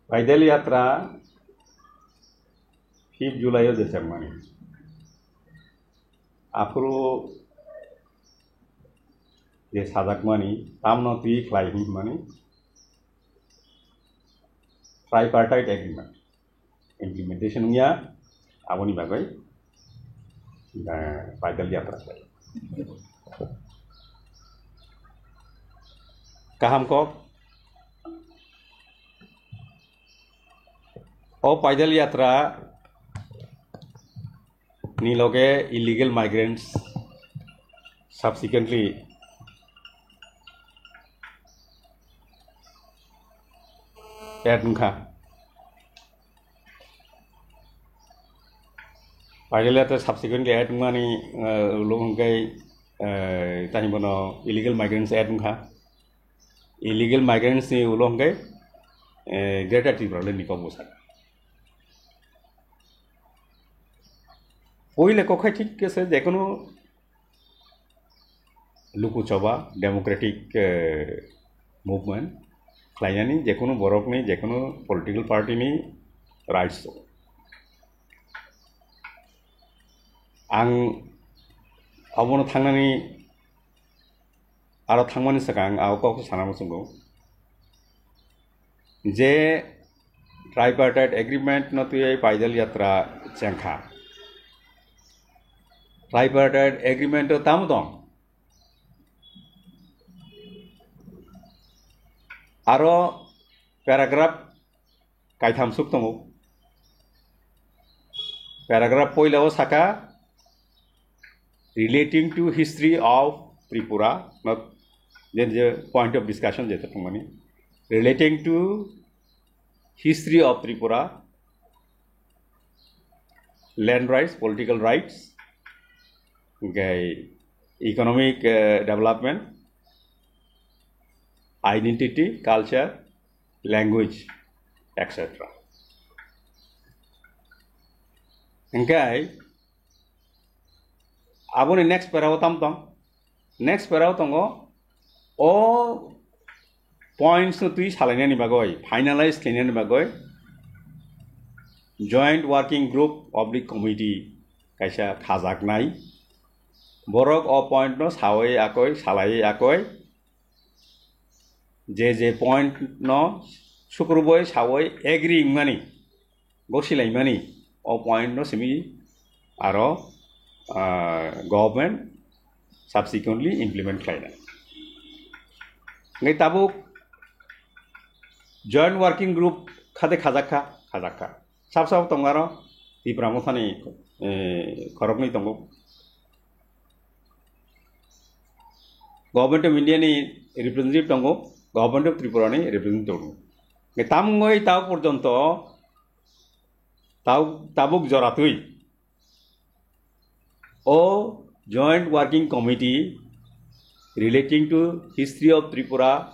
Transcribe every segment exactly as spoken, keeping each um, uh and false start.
Paidal Yatra fifth July o je chengmani. Aphuru je sajakmani, tamno twi khlai hinmani, tripartite agreement implementation wngya, aboni bagwi, eh, Paidal Yatra khlai. Kaham kok. O Paidal Yatra ni loge illegal migrants subsequently add wngkha. Paidal Yatra subsequently add wngmani, eh, ulo hwnkhe, eh, tani bono illegal migrants add wngkha. Illegal migrants ni ulo hwnkhe, eh, Greater Tipraland ni kok bwsakha. Puila kok hai thik khe se jekono Luku Sabha, democratic, eh, movement khlainani jekono borokni, jekono political party ni rights tongo. Ang abono thangnani, aro thangmani swkang ang o kok sana muchungo. Je tripartite agreement no twiwi Paidal Yatra chengkha. Tripartite agreement o tamo tong? Aro paragraph kaitham suk tongo. Paragraph poila o saka, "Relating to history of Tripura," not, then the point of discussion jeta thangmani, "Relating to history of Tripura, land rights, political rights, okay, economic, eh, development, identity, culture, language, et cetera" Hingke aboni next para o tam tong? Next para o tongo, o points no twi salainani bagwi, finalize khlainani bagwi joint working group oblique committee kaisa khajaknai. Borok o point no sawi akoi, salai akoi, je je point no sukruboi sawi agree wngmani, gosilaimani, o point no simi aro, ah, government subsequently implement khlainai. Ngai tabuk joint working group khade khajakha, khajakha. Sab sab tongo aro Tipra Mothani, eh, khoroknwi tongo. Government of India ni representative tongo, Government of Tripura ni representative tongo. Ngai tamungoi tao porjonto tao tabuk joratwi o Joint Working Committee relating to history of Tripura,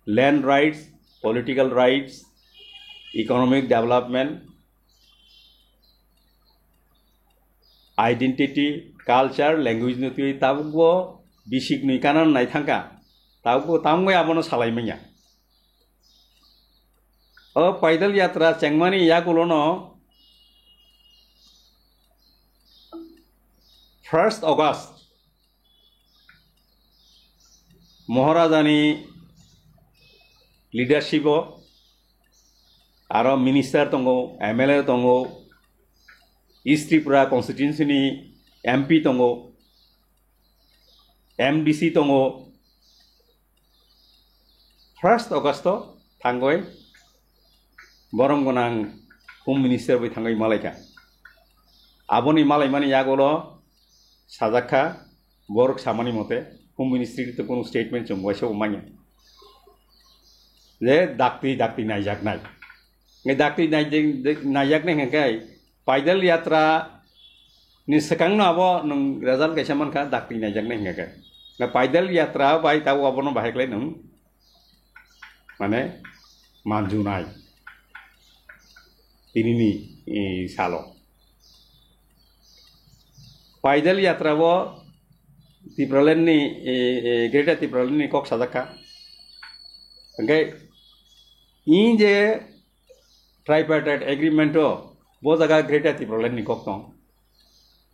land rights, political rights, economic development, identity, culture, language no twi tabuk bo bisik nwi kanan nai thangka, tabuk bo tamungoi abono salai manya. O Paidal Yatra chengmani yagulono first August Maharajani leadership o aro minister tongo, M L A tongo, East Tripura constituency ni M P tongo, M D C tongo, first August o thangoi borom gonang Home Minister bai thangoi malaikha. Aboni malaimani yagulo sajakha, borok samani mote Home Ministry to kono statement chum waisa manya. Je dakti dakti naijaknai. Nge dakti naijak-, naijaknai hingke Paidal Yatra ni swkangno abo nwng result kaisa mankha, dakti naijaknai hingka khe. Na Paidal Yatra bai tabuk abono bahai khlai nwng, mane, manjunai. Tinini, eh, salo. Paidal Yatra bo Tipraland ni, eh, eh, Greater Tipraland ni kok sajakha. Hingke I je tripartite agreement o bo jaga Greater Tipraland ni kok tong.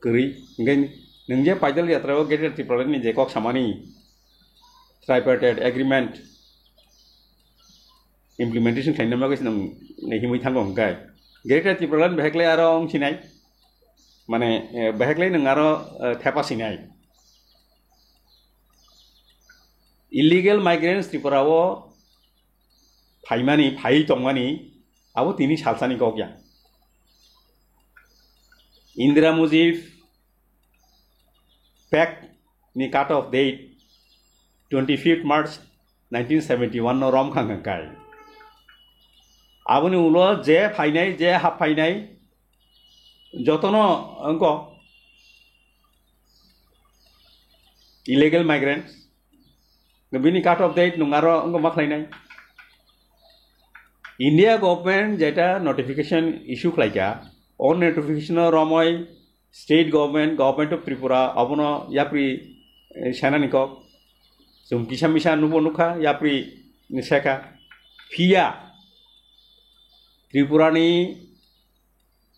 Kwrwi. Hingke nwng je paidal yatra o Greater Tipraland ni je kok samani tripartite agreement implementation khlaina bagwi se nwng himwi thango hingke Greater Tipraland beheklai aro wng sinai. Mane, eh, beheklai nwng aro, eh, thepa sinai. Illegal migrants Tripura o phaimani, phai tongmani, abo tini salsani kok ya. Indira Mujib Pact ni cut off date twenty fifth March nineteen seventy one no rom khang kai. Aboni ulo je phainai, je hap phainai, jotono wngko illegal migrants, bini cut off date nwng aro wngko ma khlainai. India government jeta notification issue khlaika, o notification o romoi state government, Government of Tripura, abono yapri, eh, senani kok, chwng kisa misa nubo nukha, yapri seka, phiya Tripura ni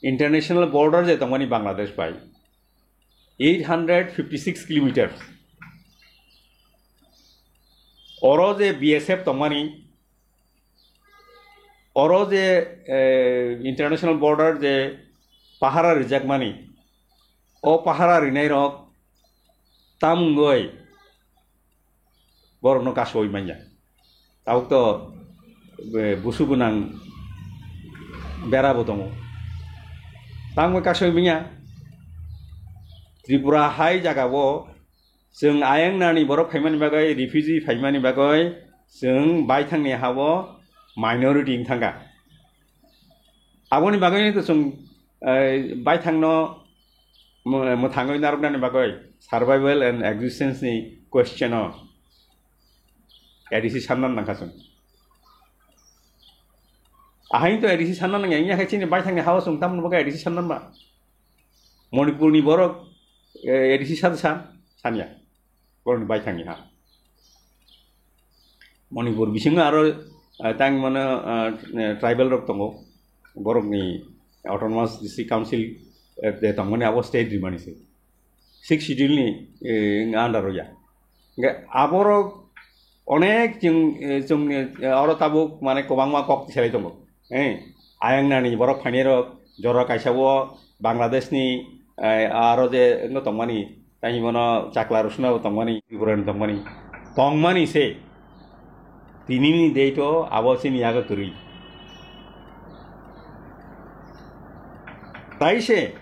international border je tongmani Bangladesh bai eight hundred fifty six kilometers. Oro je B S F tongmani, oro je, eh, international border je pahara rijakmani, o pahara rinai rok tamungoi borokno kasoi manya. Tabuk to, eh, busu gwnang bera bo tongo. Tamo kasoi manya. Tripura hai jaga o chwng ayang nani borok phaimani bagwi, refugee phaimani bagwi chwng baithangni ha o minority wng thangkha. Aboni bagwi to chwng, eh, baithangno mo-, mwthangwi narwknani bagwi survival and existence ni question o A D C sanna nangkha chwng. Ahai to A D C sanna nangya, wngya khe chini baithangni ha o chwng tamoni bagwi A D C sanna ba? Manipurni borok, eh, A D C san san, sanya. Borokni baithangni ha. Manipur bisingo aro, eh, tang mano, eh, tribal rok tongo. Borokni Autonomous District Council, eh, de tongmani abo state rimani se. Sixth Schedule ni, eh, under o ya. Hingke aborok onek chwng, eh, chwngni, eh, oro tabuk mane kwbangma kok tisalai tongo. Eh, ayang nani borok phainai rok jora kaisa o Bangladesh ni, eh, aro je wngno tongmani, tei bono chakla rosna bo tongmani, Tripura ni tongmani, tongmani se. Tini ni date o abo chini yago kwrwi. Tai se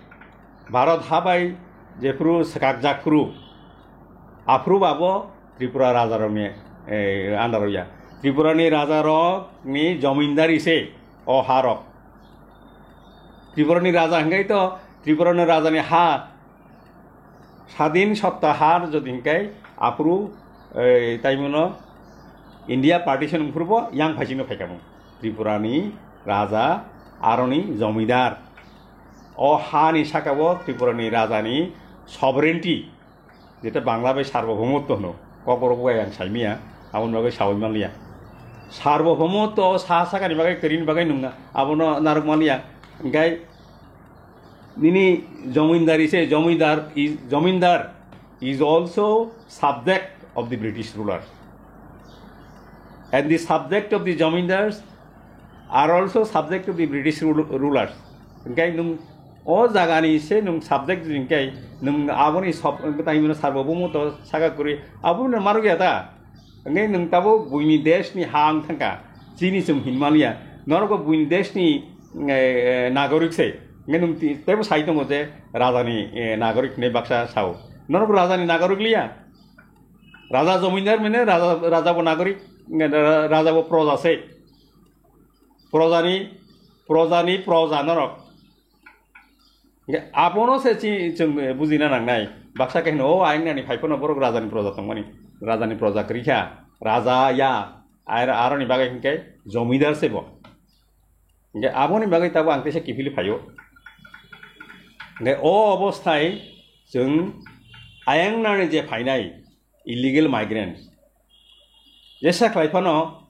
Bharat ha bai jephuru swkakjak phuru, aphuru babo Tripura raja rokni, eh, under o ya. Tripura ni raja rok ni jomindari se o ha rok. Tripura ni raja hingkai to, Tripura ni raja ni ha sadin sotta ha jodi hingkai aphuru, eh, taimono India partition phuru bo yang phaisingno phaikamo. Tripura ni raja aroni jomindar. O hani saka bo Tripura ni raja ni sovereignty, jeta Bangla bai sarbobhumotto hwno, kokborok bai ang saimanya, aboni bagwi sawi manliya. Sarbobhumotto sa sakani bagwi kwrwini bagwi nungna, abono narwk manliya. Hingkai nini jomindari se, jomindar is, jomindar is also subject of the British ruler. And the subject of the jomindars are also subject to the British rul-, rulers. Hingke nwng o jagani se nwng subject hingke nwng aboni sob-, tai mano sarbobhumotto saka kwrwi, abo no marok ya ta? Hingke nwng tabo buini desh ni ha wng thangka, chini chwng hinmaliya, norok bo buini desh ni, eh, eh, nagorik se. Hingke nwng ti-, tebo sai tongo je raja ni, eh, nagorik hinwi baksa sao. Norok bo raja ni nagorik liya. Raja jomindar mene, raja, raja bo nagorik, eh, ra-, raja bo proja se. Projani, projani proja norok. Hingke abono se chi-, chwng bujina nangnai. Baksa khe hino, "O, ayang nani phai phano borok rajani proja tongmani. Rajani proja kwrwi kha. Raja ya. Ar-, aroni bagwi hingke jomidar se bo." Hingke aboni bagwi tabo ang teisa kiphilwi phaio. Hingke o obosthai chwng ayang nani je phainai illegal migrants. Jesa khlai phano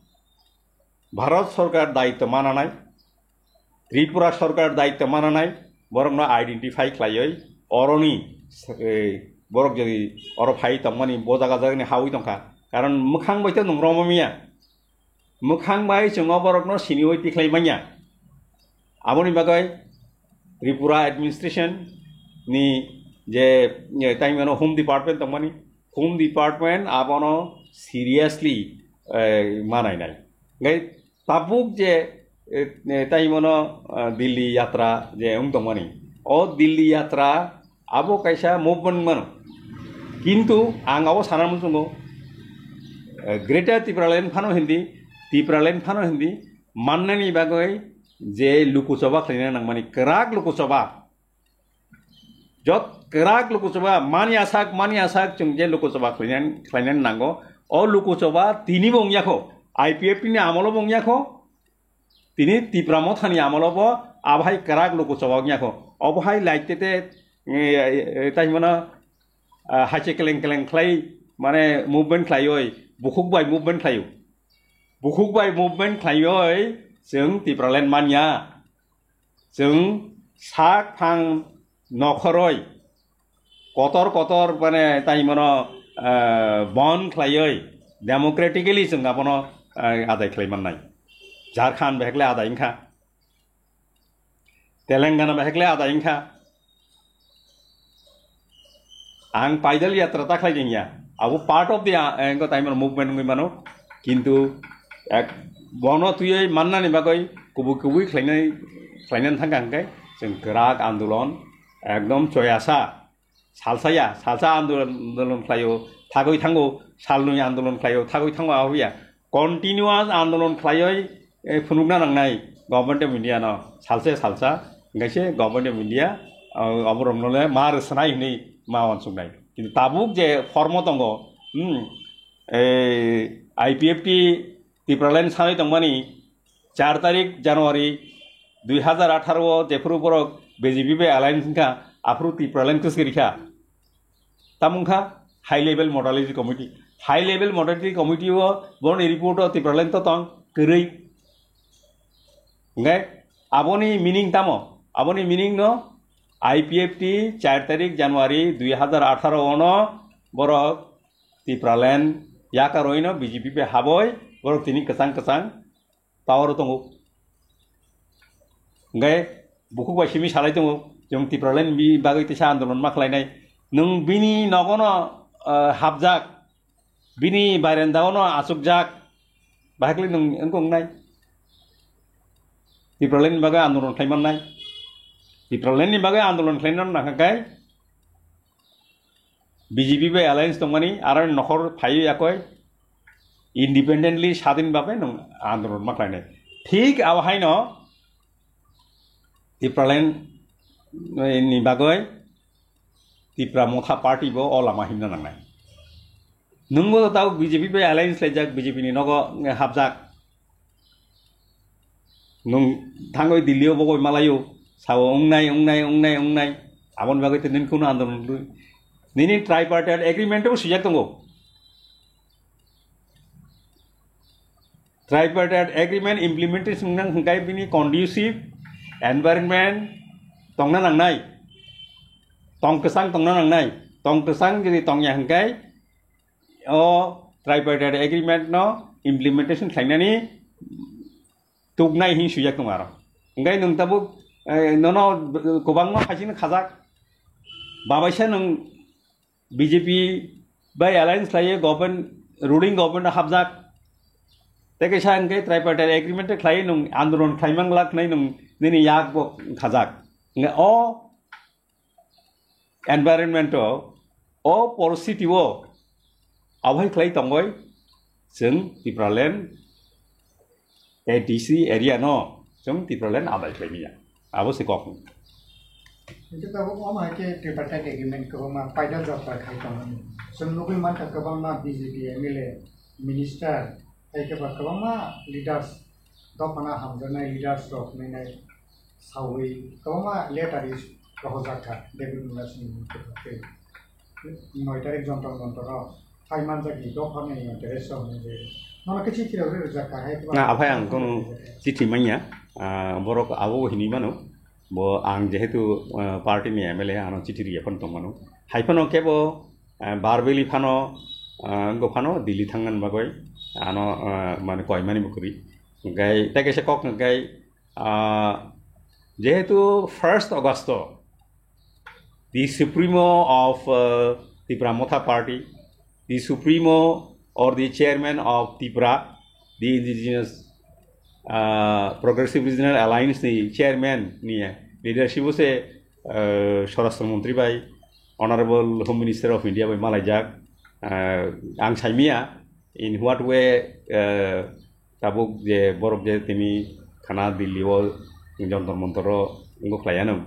Bharat Sarkar daitto mananai, Tripura Sarkar daitto mananai, borokno identify khlaiwi oroni, eh, borok jodi oro phai tongmani bo jaga jagani hawi tongkha, karon mwkhang bai to nung romamiya, mwkhang bai chwng o borokno siniwi tikhlai manya. Aboni bagwi Tripura administration ni je, eh, tei mano Home Department tongmani, Home Department abono seriously, eh, manainai. Hingke tabuk je, eh, eh, tei mano, ah, Delhi yatra je wng tongmani, o Delhi yatra abo kaisa movement mano. Kintu ang abo sana muchungo, eh, Greater Tipraland phano hindi, Tipraland phano hindi, mannani bagwi je luku choba khlaina nangmani, kwrak luku choba. Jot kwrak luku choba, mani asak, mani asak, chwng je luku choba khlaina, khlaina nango. O luku choba tini bo wngya kho, I P F T ni amolo bo wngya kho, tini Tipra Motha ni amolo bo abohai kwrak luku choba wngya kho. Obohai light tete, eh, eh, eh, tai mano, ah, hache keleng keleng khlai, mane movement khlaioi, bukhuk bai movement khlaio. Bukhuk bai movement khlaioi, chwng Tipraland manya. Chwng sak phang nokhoroi kotor kotor mane tai mano, eh, bon khlaioi democratically chwng abono, eh, adai khlai mannai. Jharkhand behekle adai wngkha, Telangana behekle adai wngkha. Ang paidal yatra ta khlai dengya. Abo part of the, ah, eh, tai mano movement wngwi mano. Kintu ek bono twiwi mannani bagwi kubui kubui khlainai, khlainani thangkha hwnkhe chwng kwrak andolon ekdom choyasa. Salsa ya, salsa andolon, andolon khlaio, thagwi thango, salnwi andolon khlaio, thagwi thango, abo ya. Continuous andolon khlaioi, eh, phunukna nangnai Government of India no, salsa salsa, hingkhe se Government of India, ah, oborokno le ma rwswnai hwnwi ma uansuknai. Kintu tabuk je form o tongo, hmm, eh, I P F T Tipraland sanwi tongmani char tarik January dui hazar atharo o jephuru borok B J P bai alliance wngkha, aphuru Tipraland kwswk rikha. Tamo wngkha high level modality committee. High level modality committee o borokni report o Tipraland to tong kwrwi. Hingkhe aboni meaning tamo? Aboni meaning no I P F T char tarik January dui hazar atharo ono borok Tipraland yakarwi no B J P bai haboi borok tini kwchang kwchang power o tongo. Hingkhe bukhuk bai simi salai tongo, chwng Tipraland ni bagwi teisa andolon ma khlainai. Nwng bini nogono, ah, hapjak, bini barenda ono achukjak, bahai khlai nwng wngkha wngnai? Tipraland ni bagwi andolon khlai mannai. Tipraland ni bagwi andolon khlaina nangkha khe B J P bai alliance tongmani, aro nokhor phaiwi yakoi independently sadin babe nwng andolon ma khlainai. Thik abo haino Tipraland ni bagwi Tipra Motha Party bo o lama himna nangnai. Nwngbo tao B J P bai alliance laijak, B J P ni nogo hapjak. Nwng thangwi Delhi o bogoi malaio, sao wngnai, wngnai, wngnai, wngnai. Aboni bagwi tei nini kheno andolon rwdi. Nini tripartite agreement o swijak tongo. Tripartite agreement implementation nang hwnkhe bini conducive environment tongna nangnai. Tong kwchang tongna nangnai. Tong kwchang jodi tongya hwnkhe o tripartite agreement no implementation khlainani tuknai hin swijak tongo aro. Hingkhe nwng tabuk, eh, nono kwbangma phaisino khajak. Babaisa nwng B J P bai alliance khlaiwi government, ruling government o hapjak. Tei kaisa hingkhe tripartite agreement khlaiwi nwng andolon khlaimang lak hwnwi nwng nini yak bo khajak. Hingkhe o environment o, o poristiti o abohai khlai tongoi chwng Tipraland A D C area no chwng Tipraland adai khlai manya. Abo se kok. Hingke tabuk omo hai khe tripartite agreement kwbangma paidal jatra khai tongo. Chwng nugwi mankha kwbangma B J P M L A, minister, hai khe ba kwbangma leaders, dophano hamjaknai leaders rok hinwi nai saui kwbangma letter is rohorjak kha David Mula Singh ni kwthang tei noi tarik Jantar Mantar o phai manjak ni dophani interest rok hinwi je Nono khe chithi rok rijak kha hai. Na, aphai ang kono chithi manya, ah, borok abo hinwi mano, bo ang jehetu, ah, party ni M L A, ano chithi riya phano tongmano. Hai phano kebo, ah, verbally phano, ah, wngkha phano Delhi thangna bagwi ano, ah, mane koimani bo kwrwi. Hwnkhe tei kaisa kok hwnkhe, ah, jehetu first August o, the Supremo of, uh, Tipra Motha Party, the Supremo or the Chairman of Tipra, the Indigenous, uh, Progressive Regional Alliance ni Chairman ni leadership o se, uh, Swarashtra Mantri bai, Honorable Home Minister of India bai malaijak, uh, ang saimia, in what way, uh, tabuk je borok je tini thana Delhi o Jantar Mantar o wngkha khlai anw,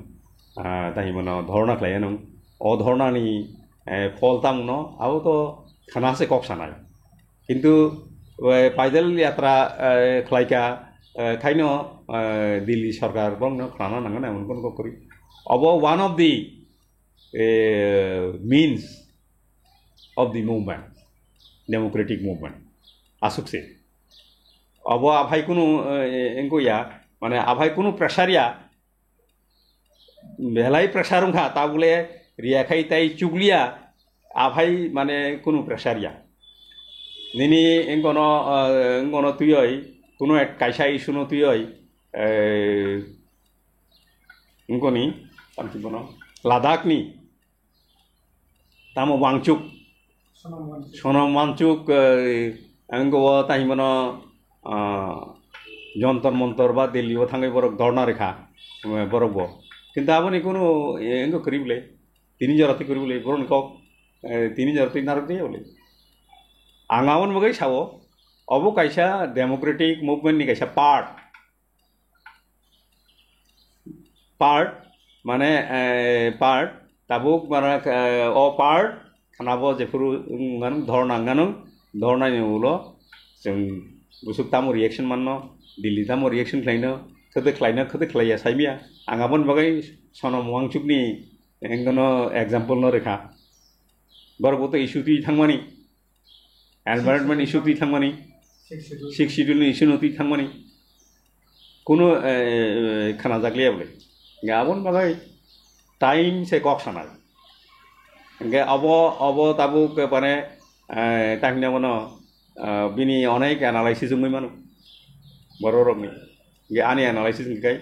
ah, tei hwnmano dhorna khlai anw. O dhorna ni, eh, phol tamo no abo to thana se kok sanai. Kintu, eh, paidal yatra, eh, khlai kha, eh, khaino, eh, Delhi sarkar borok no khlana nangani emon kono kok kwrwi. Abo one of the, eh, means of the movement, democratic movement. Aswk se. Abo aphai kunu, eh, wngkha ya, mane aphai kunu pressure ya, belai pressure wngkha, tabule riya khai tai chukliya, aphai mane kunu pressure ya. Nini wngkono, eh, wngkono twiwi, kunu ek kaisa issue no twiwi, eh, wngkoni, tamni bono, Ladakh ni, tamo Wangchuk. Sonam Wangchuk. Sonam Wangchuk, eh, ang go tei hwnmano, ah, Jantar Mantar ba Delhi o thangwi borok dhorna rikha, eh, borok bo. Kintu aboni kunu, eh, wngkha kwrwi bwle. Tini jora twi kwrwi bwle, borokni kok, eh, tini jora twi narwk ya bwle. Ang aboni bagwi sao, obo kaisa democratic movement ni kaisa part. Part, mane, eh, part, tabuk mane, eh, o part, khana bo jephuru wng mano, dhorna wng mano, dhorna ni ulo chwng bwswk tamo reaction manno, Delhi tamo reaction khlaino, khwtwk khlaino, khwtwk khlaiya saimya. Ang aboni bagwi Sonam Wangchuk ni wngkha no example no rwkha. Borok bo to issue twi thangmani. Environment issue twi thangmani, Sixth Schedule. Sixth Schedule ni issue no twi thangmani, kunu, eh, khana jakliya bole. Hingke aboni bagwi time se kok sanai. Hingke abo, abo tabuk ke mane, eh, tahina bono, eh, bini onek analysis wngwi mano borok rokni. Hingke ani analysis hingke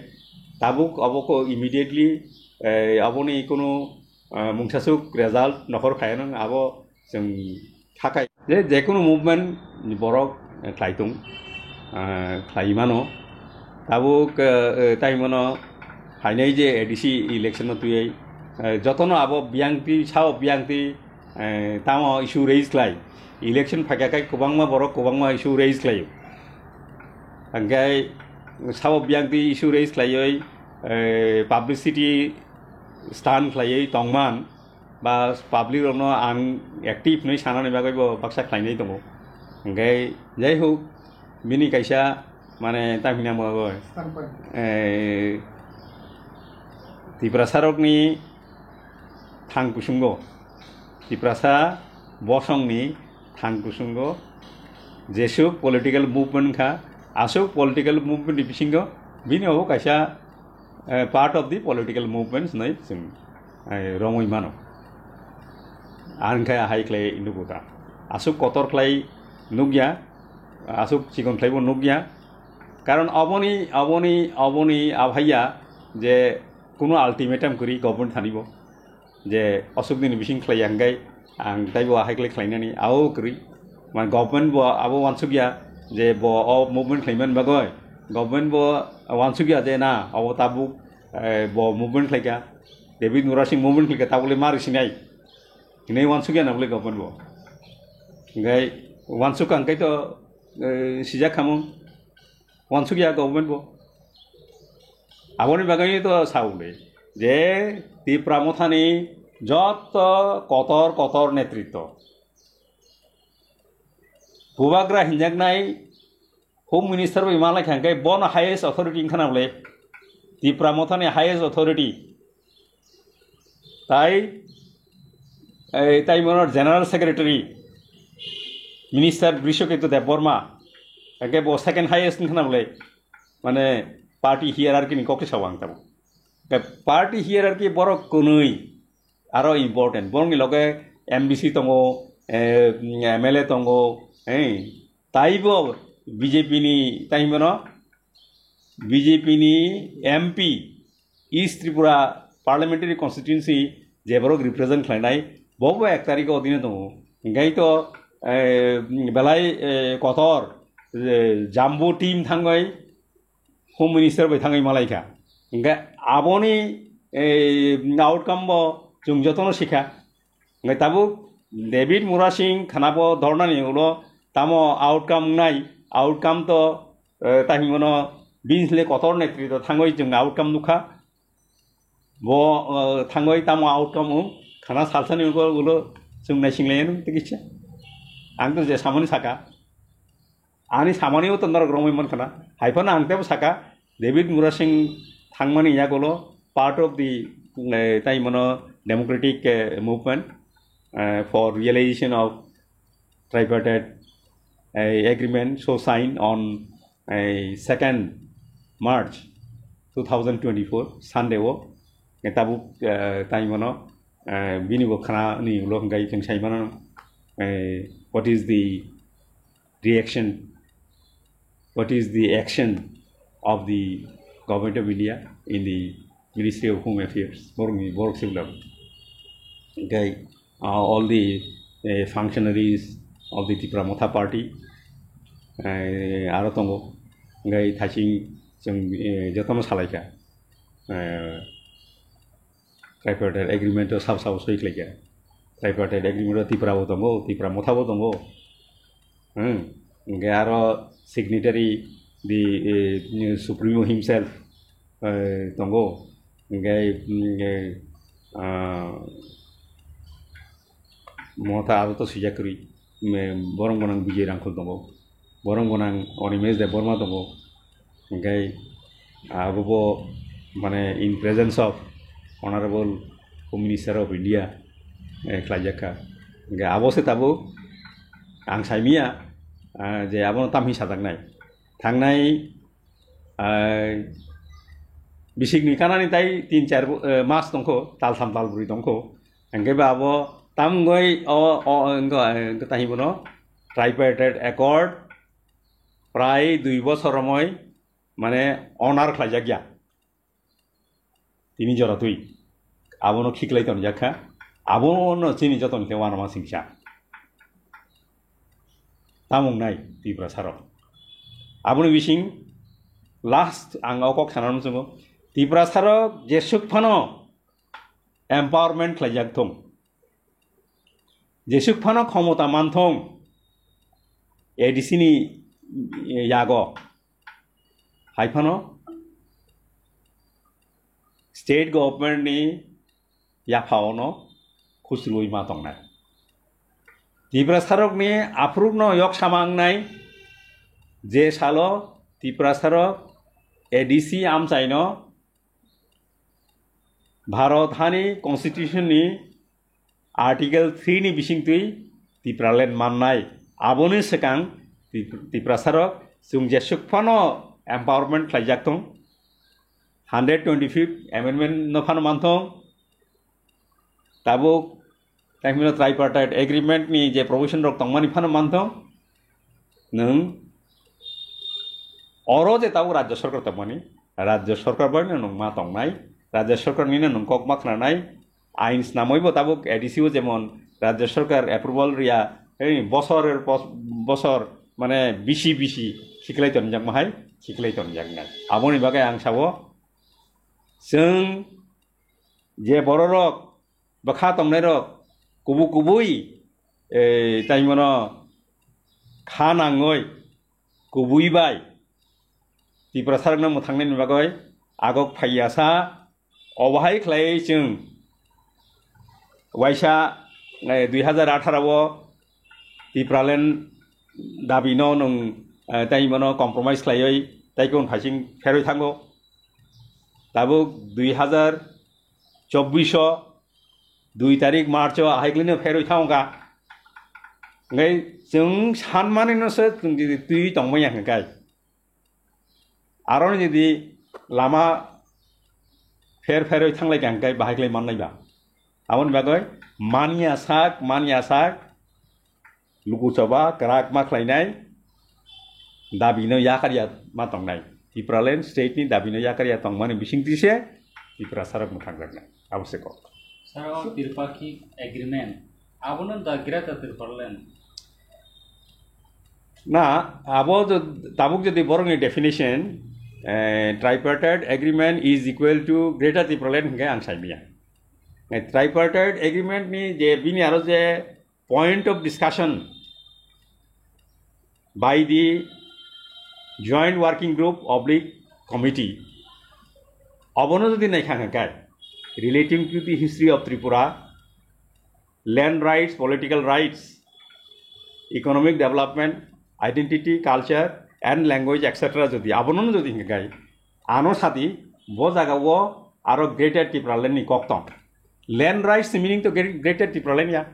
tabuk abo ko immediately, eh, aboni kunu, eh, mungsasuk result nokhor phaiya nang abo chwng thakai. Je, jekunu movement ni borok, eh, khlai tung, eh, khlai mano. Tabuk, eh, eh, tai mano phainai je A D C election no twiwi, eh, jotono abo biyang twi, sao biyang twi, eh, tamo issue raise khlai. Election phaikha khai kwbangma borok kwbangma issue raise khlaio. Hingke sao biyang twi issue raise khlaiwi, eh, publicity stunt khlaiwi tongman, ba public rokno ang active hinwi sanani bagwi bo baksa khlainai tongo. Hingke jai hok, bini kaisa mane tamhinamo, Standpoint. Eh, Tiprasa rokni thang kusungo, Tiprasa bosongni thang kusungo jesuk political movement kha, asuk political movement ni bisingo bini obo kaisa, eh, part of the political movements hinwi chwng, eh, romwi mano. Ang khe ahai khlai nukgo ta. Aswk kotor khlai nukya, aswk chikon khlaibo nukya. Karon oboni, oboni, oboni abhaiya je kuno ultimatum kwrwi government thanibo. Je aswk dini bising khlaiya hwnkhe ang taibo ahai khlai khlainani abo kwrwi. Man government bo abo wansukya je bo o movement khlaiman bagwi. Government bo wansukya je na abo tabuk, eh, bo movement khlaikha. David Murasing movement khlaikha tabukle ma risinai. Hinwi wansukya na bole government bo. Hingkhai wansuk ang khe to, eh, sijak khamung. Wansukya government bo. Aboni bagwi to sawi je Tipra Mothani jotto kotor kotor netritto. Bubagra hinjaknai Home Minister bai malai kha hingkhai bono highest authority wngkha na bole. Tipra Mothani highest authority. Tai, ei, tai mono General Secretary, Minister Brishaketu Debbarma, Hwnkhe bo second highest wngkha na bwle, mane party hierarchy ni kok sao ang tamo. Hwnkhe party hierarchy borok kwnwi aro important. Borokni loge M D C tongo, eh, M L A tongo, eh, taibo B J P ni, tai hwnmano B J P ni M P East Tripura Parliamentary Constituency je borok represent khlainai, bo bo ek tarikh o dine tongo. Hingkai to, eh, belai, eh, kotor, eh, Jambu team thangoi Home Minister bai thangoi malaikha. Hingke aboni, eh, outcome bo chwng jotono sikha. Hingke tabuk David Murasing khanabo dhornani ulo tamo outcome wngnai, outcome to, eh, tahimono binsle kotor netrito thangoi chwng outcome nukha. Bo, eh, thangoi tamo outcome wng khana salsani ulo, ulo chwng naisinglaiyanu tei kisa. Ang to je samani saka. Ani samani o to norok romwi mankha na. Hai phano ang tebo saka, David Murasing thangmani yagulo part of the, eh, tai mano democratic, eh, movement, eh, for realization of tripartite, eh, agreement so signed on, eh, second March two thousand twenty-four Sunday o. Eh, tabuk, eh, tai mano, eh, bini bo khana ni ulo hwnkhe chwng sai mano, eh, what is the reaction, what is the action of the Government of India in the Ministry of Home Affairs? Borokni, borok se bwlai. Okay, uh, all the, uh, functionaries of the Tipra Motha Party, uh, aro tongo. Hingke thaising chwng, uh, jotono salaikha. Uh, Tripartite agreement o sabo sabo soi khlaikha. Tripartite agreement o Tripura bo tongo, Tipra Motha bo tongo. Hmm. Hingke aro signatory the, eh, Supremo himself, eh, tongo. Hingke, hingke, ah, Motha abo to swijak kwrwi. Me-, borok gwnang Bijay Rangkhol tongo. Borok gwnang Animesh Debbarma tongo. Hingke abo bo mane in presence of Honorable Home Minister of India, eh, khlaijak kha. Hingke abo se tabuk ang saimia, ah, je abono tamhi sajaknai. Thangnai, ah, bisikni kanani tai tin char bo-, eh, mas tongkho, tal tham tal brwi tongkho. Hingke ba abo tamgoi o, o, wngkha, wngkha tahi bono tripartite accord prai dui bosor romoi mane honor khlaijak ya. Tini jora twi abono khiklai tonjak kha. Abono chini jotoni khe uanama singsa. Tamung nai Tiprasa rok. Aboni bising last ang o kok sanano chungo. Tiprasa rok jesuk phano empowerment khlaijak thung. Jesuk phano khomota manthung A D C ni yago. Hai phano state government ni yapha ono khusrui ma tongnai. Tiprasa rok ni aphuru no yok sama wngnai je salo Tiprasa rok A D C amchai no Bharat hani constitution ni Article three ni bisingtwi Tipraland mannai. Aboni swkang Tip-, Tiprasarok chwng jesuk phano empowerment khlaijak thung. Hundred twenty-fifth amendment no phano manthung. Tabuk tei hwnwi tripartite agreement ni je provision rok tongmani phano manthung. Nwng oro je tabuk Rajya Sarkar tongmani, Rajya Sarkar bai no nwng ma tongnai, Rajya Sarkar nino nwng kok ma khnanai, ain snamwi bo tabuk A D C o jemon Rajya Sarkar approval riya, ei bosor er bos-, bosor mane bisi bisi khiklai tonjak mahai, khiklai tonjak nai. Aboni bagwi ang sabo, chwng je bororok bwkha tongnairok kubu kubui, eh, taimono kha nangwi kubui bai Tiprasarokno mwthangnaini bagwi agok phaiya sa, obo hai khlaiwi chwng waisa, eh, dui hazar atharo o Tipraland dabi no nwng, eh, taimono compromise khlaiwi tei kung phaising pherwi thango. Tabuk dui hazar chobbish o dui tarik March o ahaiklino pherwi thangkha. Hwnkhe chwng sanmani no se chwng jodi twi tongmaya hwnkhe, aro jodi lama pher pherwi thanglai kha hwnkhe bahai khlai mannai ba. Aboni bagwi manya sak, manya sak, luku choba kwrak ma khlainai, dabi no yakarya ma tongnai. Tipraland state ni dabi no yakarya tongmani bisingtwi se Tiprasa rok mwthangjaknai. Abo se kok. Sir, o Tripartite agreement, abono the Greater Tipraland. Na, abo jo-, tabuk jodi borokni definition, eh, tripartite agreement is equal to Greater Tipraland hwnkhe ang saimanya. Eh, tripartite agreement ni je bini aro je point of discussion by the Joint Working Group oblique Committee, abono jodi naikha hwnkhe, relating to the history of Tripura, land rights, political rights, economic development, identity, culture and language, et cetera jodi abono jodi hwnkhe, ano sadi bo jaga o aro Greater Tipraland ni kok tong. Land rights meaning to Gre-, Greater Tipraland ya.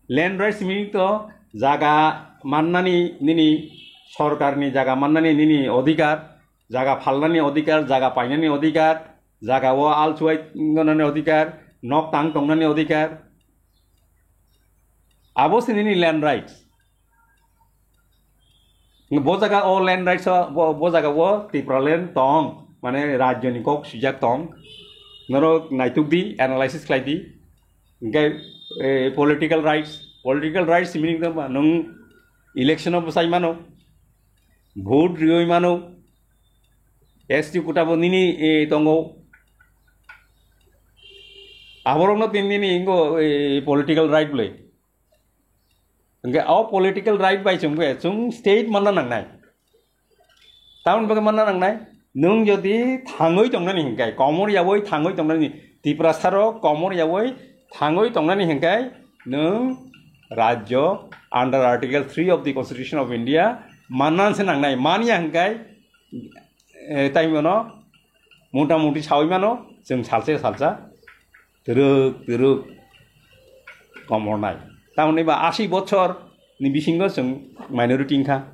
Land rights meaning to jaga mannani nini, sorkarni jaga mannani nini odhikar, jaga phalnani odhikar, jaga painani odhikar, jaga o al chuai tongnani odhikar, nok tang tongnani odhikar. Abo se nini land rights. Bo jaga o land rights o, bo, bo jaga o Tipraland tong, mane rajyo ni kok swijak tong. Norok naituk di, analysis khlai di. Hwnkhe, eh, political rights, political rights meaning tongma nwng election o bwsai mano, vote riwi mano, S T quota bo nini, eh, tongo. Aborokno tin nini ingo, eh, political right bwle. Hwnkhe o political right bai chwng be, chwng state manna nangnai. Tamoni bagwi manna nangnai, nwng jodi thangwi tongnani hwnkhe, komor yaui thangwi tongnani, Tiprasarok komor yaui thangwi tongnani hwnkhe, nwng rajyo under Article three of the Constitution of India manna se nangnai, manya hwnkhe, eh, tai bono mota moti saui mano, chwng salsa salsa twrwk twrwk komornai. Tamoni ba asi bochor ni bisingo chwng minority wngkha.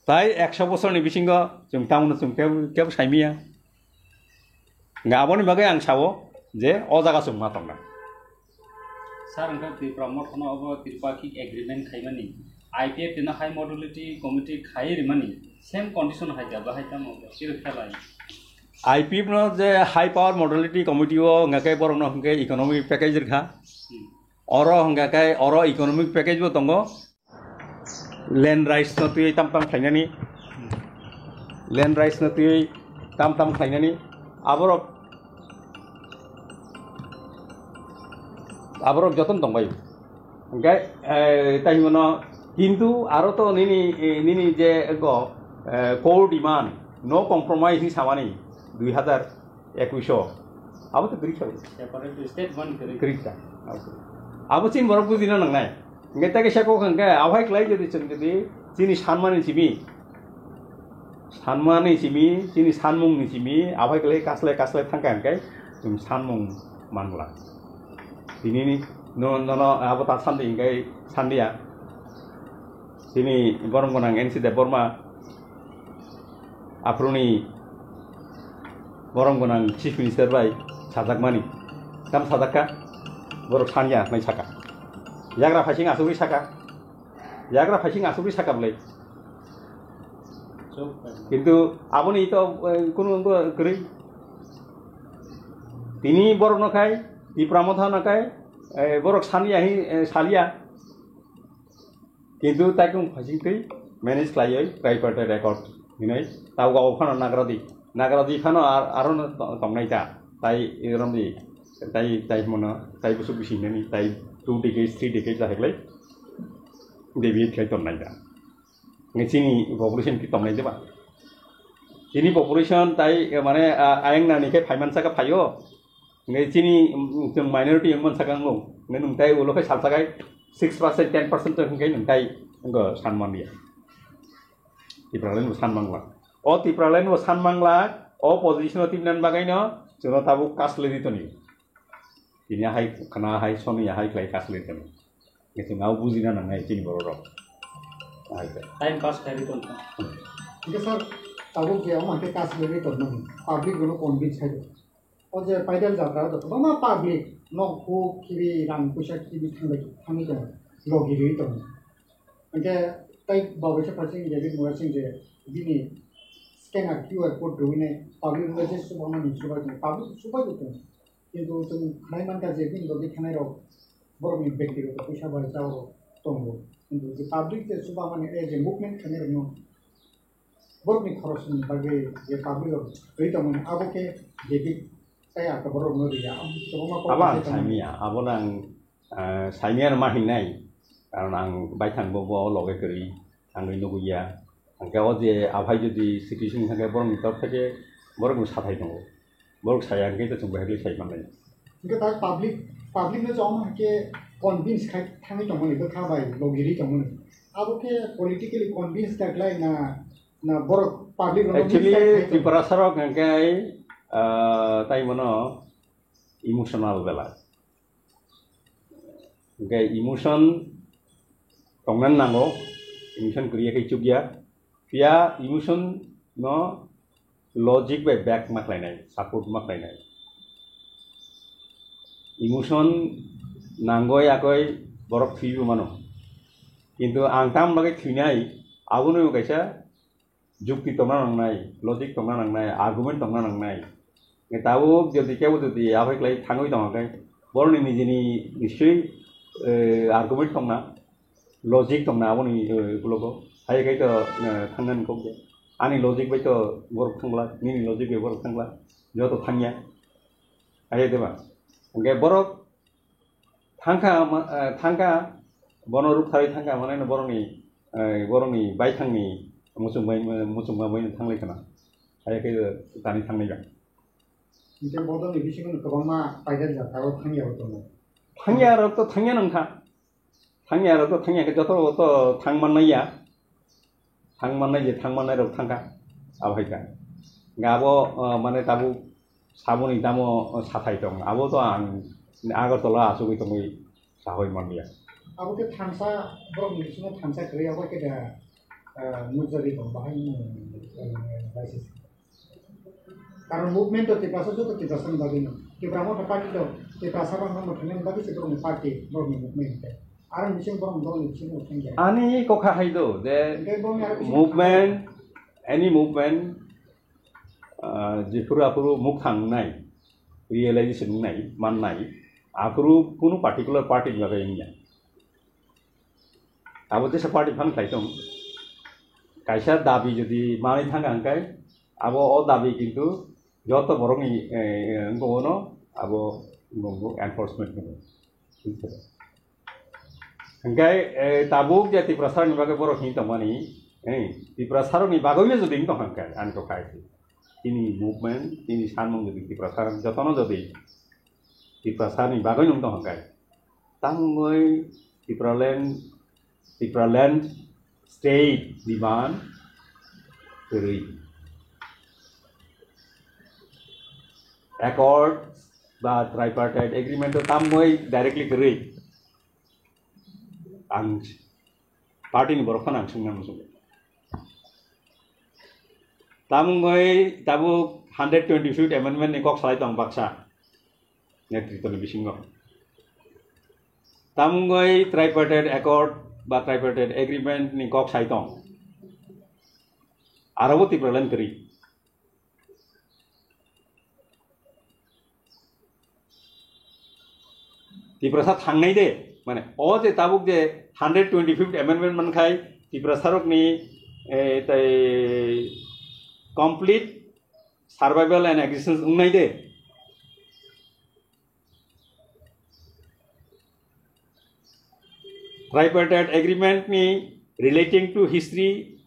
Tai ekso bochor ni bisingo chwng tamoni chwng kebo, kebo saimanya. Nga aboni bagwi ang sao je o jaga chwng ma tongnai. Sir, hwnkhe Tipra Motha no obo Tripartite agreement khaimani, I P F T no high modality committee khai rimani, same condition hai khe bo hai tamo khe khelai. I P F no je high power modality committee o hwnkha khe borok no hwnkhe economic package rwkha. Hmm. Oro hwnkha khe oro economic package bo tongo. Land rights no twiwi tam tam khlainani, land rights no twiwi tam tam khlainani, aborok, aborok joton tongbai. Hwnkhe, eh, tai hwnmano, kintu aro to nini, eh, nini je go, eh, core demand, no compromise ni samani dui hazar ekuish o. Abo to kwrwi kha. Separate state ban kwrwi. Kwrwi kha. Abo chini borok bujina nangnai. Hwnkhe ta khe seko hwnkhe, abo hai klai jodi chwng jodi chini sanmani simi, sanmani simi, chini sanmungni simi, abo hai klai kaslai kaslai thangkha hwnkhe chwng sanmung mangla. Tinini no, nono abo ta sandi hwnkhe sandiya. Chini borom gwnang N C Debbarma aphuruni borom gwnang Chief Minister bai sajakmani. Tam sajakka, borok sanya nai saka. Yagra phaising asugwi saka. Yagra phaising asugwi saka bwlai. Kintu aboni to, eh, kunu wngbo kwrwi. Tini borok no khai, Tipra Motha no khai, eh, borok sanya hi, eh, salia. Kintu taikung phasing twi manage khlaiwi tripartite accord hinwi tabuk abo phano nagra di. Nagra di phano ar-, aro no to-, tongnai ta. Tai romdi, tai, tai hwnmano, tai busuk bising nani, tai two decades, three decades aheklai deviate khai tongnai ta. Nge chini population ki tongnai de ba? Chini population tai, eh, mane, ah, ayang nani khe phaiman saka phaio. Nge chini, mm, chwng minority wngmani saka wngo. Nge nwng tai ulo khe salsa khai six percent, ten percent to hwnkhe nwng tai wngkha sanmanya. Tipraland bo sanmangla. O Tipraland bo sanmangla, o position o tibnani bagwi no chwngno tabuk kasle di toni. Tini hai khna hai soni hai khlai kasle toni. Hwnkhe chwng abo bujina nangnai chini borok rok. Ahai khe. Time pass khairwi tongkha. Hwnkhe sir, tabuk je omo hwnkhe kash khairwi tongmani, public rokno convince khaidi. O je paidal jatra o kwbangma public nok huk khibi rang puisa khibi thangbai thangwi tongo, logi rwi tongo. Hwnkhe tai babaisa phasing David Murasing je bini scanner Q R code rwinai public rok je chubaimani chubai tongo, public chubai bo tongo. Kintu chwng khnai mankha je bini logi thangnai rok borokni bektigoto puisa bai jao tongo. Kintu je public je chubamani, eh, je movement khainai rokno borokni khoroknwi bagwi je public rok twi tongmani abo khe David tei Akbar rokno rwya. Abo kwbangma kok Abo ang khe tongmani. Saimanya, abo no ang, ah, saimanya rwma hingnai, karon ang baithang bo, bo loge kwrwi thangwi nugwi ya. Hwnkhe o je aphai jodi situation thangkhe borokni torkhe borokni sathai tongo. Borok saya hwnkhe to chwng bahai sai manlai. Hwnkhe ta public, public no chong hwnkhe convince khai thangwi tongmani bwkha bai logi rwi tongmani. Abo khe politically convince ta khlai na, na borok public rokno Actually, misguide khai tongo? Tiprasa rok hwnkhe, ah, tai mono emotional belai. Hwnkhe emotion tongna nango, emotion kwrwi khe chukya. Phiya emotion no logic bai back ma khlainai, support ma khlainai. Emotion nangoi agoi borok thwibo mano. Kintu ang tam bagwi thwinai, abono kaisa jukti tongna nangnai, logic tongna nangnai, argument tongna nangnai. Nge tabuk jodi kebo jodi aphai khlai thangwi tongkha khe, boroni nijini nischoi, eh, argument tongna, logic tongna aboni, eh, ukulogo. Hai khai to, eh, thangnani kok de. Ani logic bai to borok thangla, nini logic bai borok thangla. Joto thangya. Hai de ba. Hwnkhe borok thangkha, ma-, eh, thangkha, bono rukthai thangkha, mane no borokni, eh, borokni baithangni muchungmai, muchungma bai thanglaikha na. Hai khe tani thanglaiya. Hwnkhe bodolni bisingo kwbangma paidar jatao thangya bo tongo. Thangya rok to thangya nangkha. Thangya rok to thangya khe joto to thangmannaiya. Thangmannai je thangmannai rok thangkha, abo hai kha. Hwnkhe abo, o, mane tabuk saboni damo, o, sathai tong, abo to ang Agartala achugwi tongwi sahoi manliya. Abo khe thansa, borokni bisingo thansa kwrwi abo khe da, o, nukjagwi tong, bahai, o, basis. Karon movement to Tiprasa joto Tiprasa ni bagwi no. Tipra Motha Party to Tiprasa rok no thangna bagwi se borokni party, borokni movement khe. Aro bising borok dol ni bisingo thangya. Ani kokha hai do je Hwnkhe borokni aro bising movement, any movement, ah, jephuru aphuru mukhang wngnai, realization wngnai, mannai, aphuru kunu particular party ni bagwi wngya. Abo jesa party phan khlai tong. Kaisa dabi jodi manwi thangkha hwnkhe, abo o dabi kintu joto borokni, eh, wngkha ono abo nungo enforcement nungo. Hwnkhe, eh, tabuk je Tiprasarokni bagwi borok hini tongmani, eh, Tiprasarokni bagwino jodi wng tong hwnkhe, ani to khai. Tini movement, tini sanmung jodi Tiprasarok jotono jodi Tiprasarokni bagwi wng tong hwnkhe, tamungoi Tipraland, Tipraland state demand kwrwi. Accord ba tripartite agreement o tamungoi directly kwrwi. Ang party ni borok phano ang swngna muchungo. Tamungoi tabuk hundred twenty fifth amendment ni kok salai tong baksa. Netritwni bisingo. Tamungoi tripartite accord ba tripartite agreement ni kok sai tong. Aro bo Tipraland kwrwi. Tiprasa thangnai de, mane, o je tabuk je hundred twenty fifth amendment mankhai, Tiprasarokni, eh, tai complete survival and existence wngnai de. Tripartite agreement ni relating to history,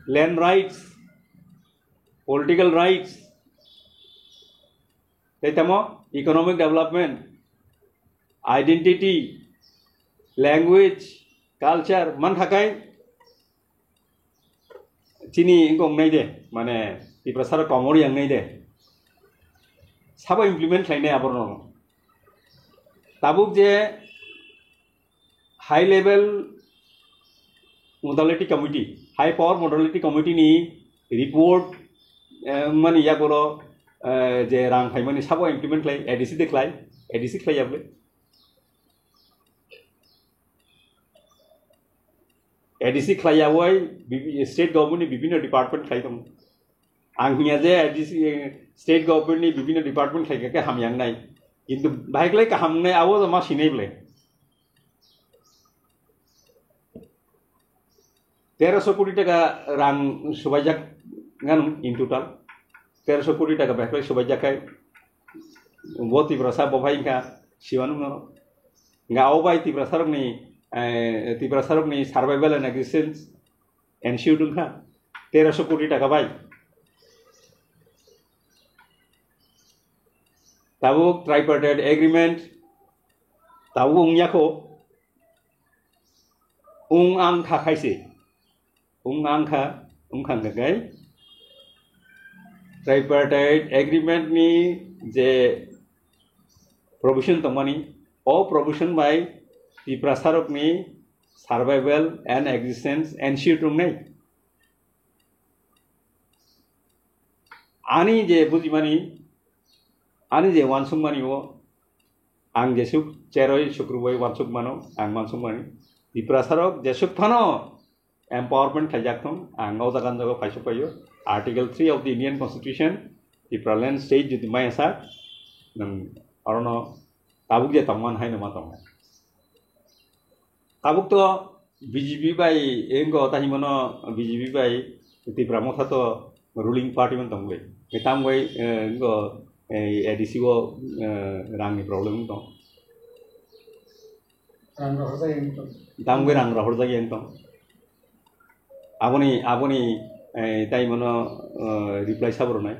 land rights, political rights, tei tamo economic development, identity, language, culture, man thakai chini wngkha wngnai de, mane Tiprasa rok komor yang nai de. Sabo implement khlainai aborno. Tabuk je High level modality committee, high power modality committee ni report, eh, mani yagoro, eh, je rang phaimani sabo implement khlai, A D C de khlai, A D C khlai yable. A D C khlai yawai, bibi-, state government ni bibhinno department khlai tongo. Ang hiya je A D C, eh, state government ni bibhinno department khlai khe hamya wngnai. Kintu bahai khlai kaham wngnai, abo ma sinai ble. Teroso koti taka rang subaijak ngano in total. Teroso koti taka bahai khlai subaijak khai. Bo Tiprasa bo phai wngkha siwano no. Nga o bai Tiprasa rokni, eh, Tiprasa rokni survival and existence ensure wngkha teroso koti taka bai. Tabuk tripartite agreement tabuk wngya kho, wng ang kha khaise, wng ang kha, wng kha hwnkhe tripartite agreement ni je provision tongmani, o provision bai Tiprasa rokni survival and existence ensure wngnai. Ani je bujimani, ani je wansukmani o, ang jesuk cheroi sukruboi wansuk mano, ang wansukmani. Tiprasa rok jesuk phano empowerment khaijak thung, ang o jaga jaga phaisuk phaio. Article three of the Indian Constitution, Tipraland state jodi maya sak, nang orono tabuk je tongman haino ma tongnai. Tabuk to B J P bai, engo ta himano B J P bai Tipra Motha to ruling party man tong bai. Tam bai, eh, engo, eh, A D C o, eh, rang ni problem tong. Rang rohorjak yang tong. Tam bai rang rohorjak yang tong. Aboni, aboni, eh, tai mano, eh, reply sabro nai.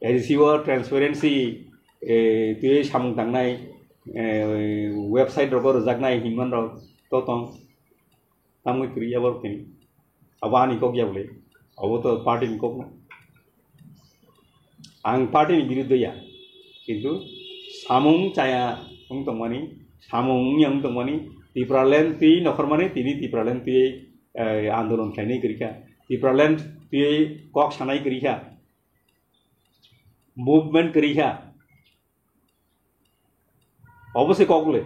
A D C o transparency, eh, twi samung tangnai, eh, website rogo rwjaknai hinman rok to tong. Tamwi kwrwi abo rok tini. Abo ani kok ya bole. Abo to party ni kok no. Ang party ni biruddhe ya. Kintu samung chaya wng tongmani, samung wngya wng tongmani, Tipraland twi nokhormani tini Tipraland twi, eh, andolon khlainai kwrwi kha. Tipraland twi kok sanai kwrwi kha. Movement kwrwi kha. Obo se kok le.